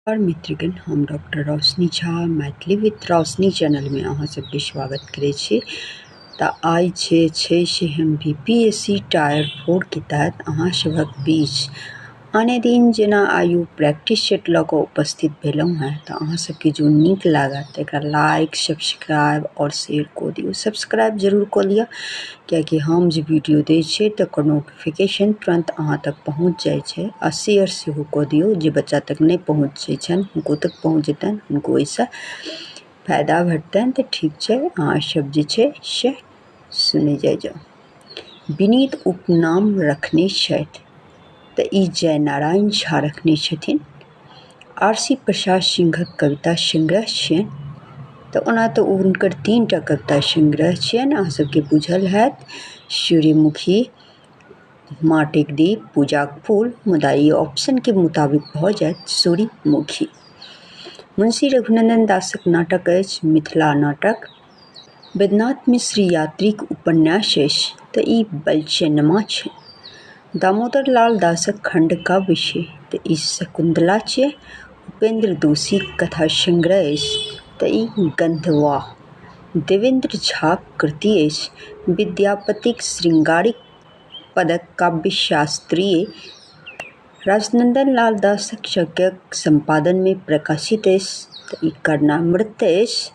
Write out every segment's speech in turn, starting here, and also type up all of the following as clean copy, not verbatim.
मित्रगण, हम डॉक्टर रोशनी झा मैथिली विथ रोशनी चैनलमे अहाँ सबके स्वागत करै छी। तऽ आइ जे छै से हम बी पी एस सी टायर 4 के तहत अहाँ सभक बीच आने दिन जेना आइयो प्रैक्टिस सेट लऽ कऽ उपस्थित भेलहुँ हेँ। तऽ अहाँ सबके जो नीक लागत तऽ एकरा लाइक, सब्सक्राइब आओर शेयर कऽ दियौ। सब्सक्राइब जरूर कऽ लिअ, कियाकि हम जे वीडियो दै छियै तकर नोटिफिकेशन तुरन्त अहाँ तक पहुँच जाइ छै। आ शेयर सेहो कऽ दियौ, जे बच्चा तक नहि पहुँचै छनि हुनको तक पहुँच जेतनि, हुनको ओहिसँ फायदा भेटतनि। तऽ ठीक छै, अहाँ सब जे छै से सुनै जाइ जाउ। विनीत उपनाम रखने छथि, तऽ ई जयनारायण झा रखने छथिन। आरसी प्रसाद सिंहक कविता संग्रह छियनि, तऽ ओना तऽ हुनकर 3 टा कविता संग्रह छियनि, अहाँ सबके बुझल हैत, सूर्यमुखी, माटिक दीप, पूजाक फूल, मुदा ई ऑप्शनके मुताबिक भऽ जायत सूर्यमुखी। मुंशी रघुनन्दन दासक नाटक अछि मिथिला नाटक। वैद्यनाथ मिश्र यात्रीक उपन्यास अछि, तऽ ई बलचनमा छै। दामोदर लाल दासक खण्डकाव्य छै, तऽ ई शकुन्तला छियै। उपेन्द्र दोषीक कथा संग्रह अछि, तऽ ई गन्धवाह। देवेन्द्र झाक कृति अछि विद्यापतिक श्रृंगारिक पदक काव्यशास्त्रीय। राजनन्दन लाल दासक शक्यक सम्पादनमे प्रकाशित अछि, तऽ ई कर्णामृत अछि।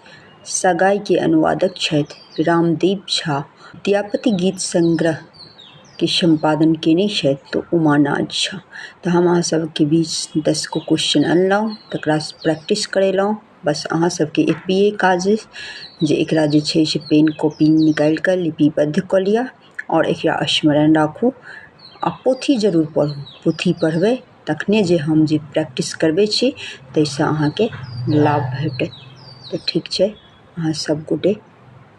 सगाईके अनुवादक छथि रामदीप झा। विद्यापति गीत संग्रहके सम्पादन केने छथि तऽ उमानाथ झा। तऽ हम अहाँ सबके बीच 10 गो क्वेश्चन अनलहुँ, तकरा प्रैक्टिस करेलहुँ। बस अहाँ सबके एतबिए काज अछि जे एकरा जे छै से पेन कॉपी निकालि कऽ लिपिबद्ध कऽ लिअ आओर एकरा स्मरण राखू आ पोथी जरूर पढ़ू। पोथी पढ़बै तखने जे हम जे प्रैक्टिस करबै छी ताहिसँ अहाँके लाभ भेटत। तऽ ठीक छै, अहाँ सब गोटे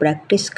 प्रैक्टिस करू।